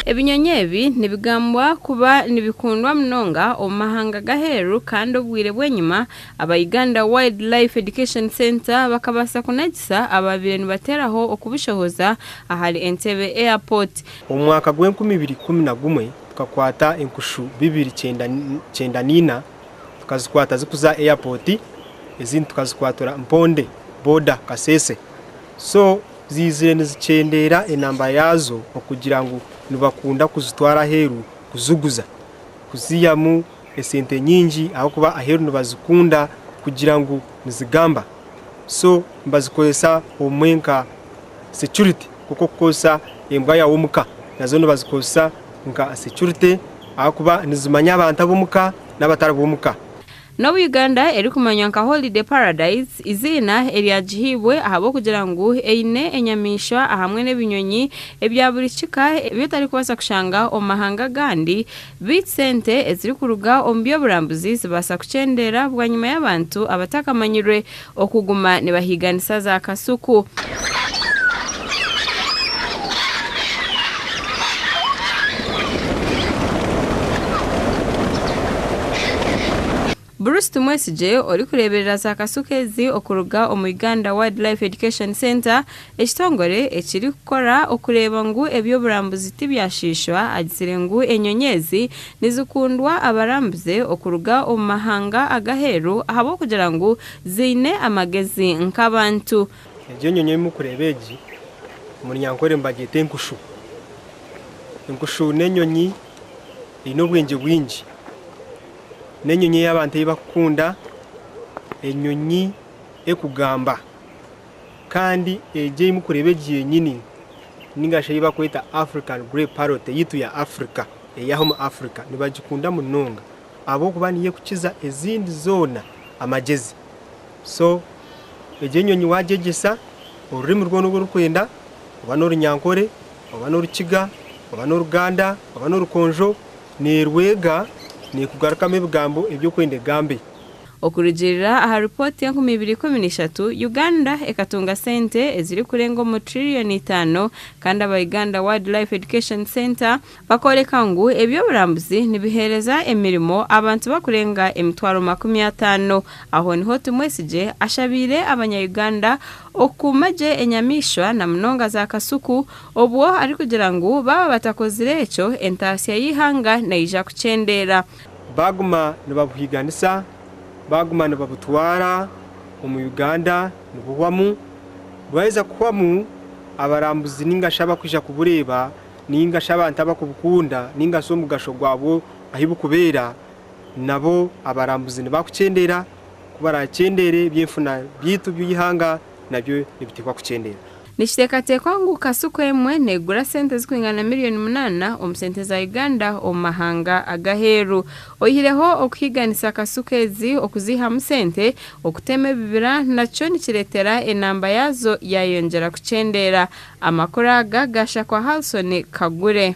Ebinyonyi ebi nibigambwa kuba nibikundwa munonga omu mahanga g'aheeru kandi obwire bw'enyima aba Uganda Wildlife Education Centre bakabaasa kunagisa ababaire nibateeraho okubishohoza ahari Entebbe Airport. Omu mwaka gw'enkumi ibiri ikumi na gumwe tukakwata enkushu bibiri kyenda n'ina tukazikwata zikuza airport ezindi tukazikwatura Mponde border Kasese so ziizire nizikyendeera enamba yaazo okugira ngu nibakunda kuzitwara aheeru kuziguza kuzihamu esente nyingi ahabw'okuba aheeru nibazikunda kugira ngu nizigamba so nibazikozesa obumwe nka security nk'oku orikukozesa embwa yaawe omuka nazo nibazikozesa nka security ahabw'okuba nizimanya abantu ab'omuka n'abatari b'omuka. N'obu Uganda erikumanywa nka Holiday Paradise, eiziina eryagihaibwe ahabw'okugira ngu eine enyamaishwa ahamwe n'ebinyonyi ebya buri kika ebi otarikubaasa kushanga omu mahanga agandi, beitu sente ezirikuruga omu by'oburambuzi zibaasa kukyendeera bwanyima y'abantu abatakamanyirwe okuguma nibahiiganisa za kasuku. Bruce Tumwesigye orikureeberera za kasuku ezi okuruga omu Uganda Wildlife Education Centre, ekitongore ekirikukora okureeba ngu eby'oburambuzi tibyashiishwa agizire ngu enyonyi ezi nizikundwa abarambuzi okuruga omu mahanga ag'aheeru ahabw'okugira ngu ziine amagezi nk'abantu. Egi enyonyi ei murikureeba egi omu Runyankore nibagyeta enkushu. Enkushu n'enyonyi eine obwengye bwingi. N'enyonyi ei abantu ei barikukunda, enyonyi erikugamba kandi egi ei murikureeba egi yenyini ninga shi ei barikweta African grey parrot eyaitu ya Africa ey'aha omu Africa nibagikunda munonga ahabw'okuba niyo erikukiza ezindi zoona amagyezi. So egyo enyonyi waagyegyesa orurimi rwona oru orikwenda oba n'orunyankore, oba n'orukiga, oba n'oruganda, oba n'orukonjo, neerwega neekugarukamu ebigambo ebi orikwenda egambe. Okurugiirira aha ripooti y'enkumi ibiri ikumi n'ishatu, Uganda ekatunga sente ezirikurenga omu tiririyoni itaano kandi aba Uganda Wildlife Education Centre bakooreka ngu eby'oburambuzi nibiheereza emirimo abantu bakurenga emitwaro 50. Aho niho Tumwesigye ashabiire abanya-Uganda okukuuma gye enyamaishwa na munonga za kasuku obwo arikugira ngu baaba batakozire ekyo entaasya y'eihanga neija kukyendeera. Baaguma nibabuhiiganisa, baaguma nibabutwara omu Uganda nibuhwamu, bwaheza kuhwamu abarambuzi ninga shi abakwija kubureeba ninga shi abantu abakubukunda ninga shi omugasho gwabwo ahu bukubeera nabo abarambuzi nibakukyendeera, ku barakyendeere eby'enfuna byaitu by'eihanga nabyo nibiteekwa kukyendeera. Nikiteekateekwa ngu kasuku emwe neegura sente zirikwingana miriyoni munaana omu sente za Uganda omu mahanga ag'aheeru. Oihireho okuhiiganisa kasuku ezi okuziihamu sente, okutema ebibira nakyo nikireetera enamba yaazo yaayeyongyera kukyendeera. Amakuru aga gaashakwa Halson Kagure.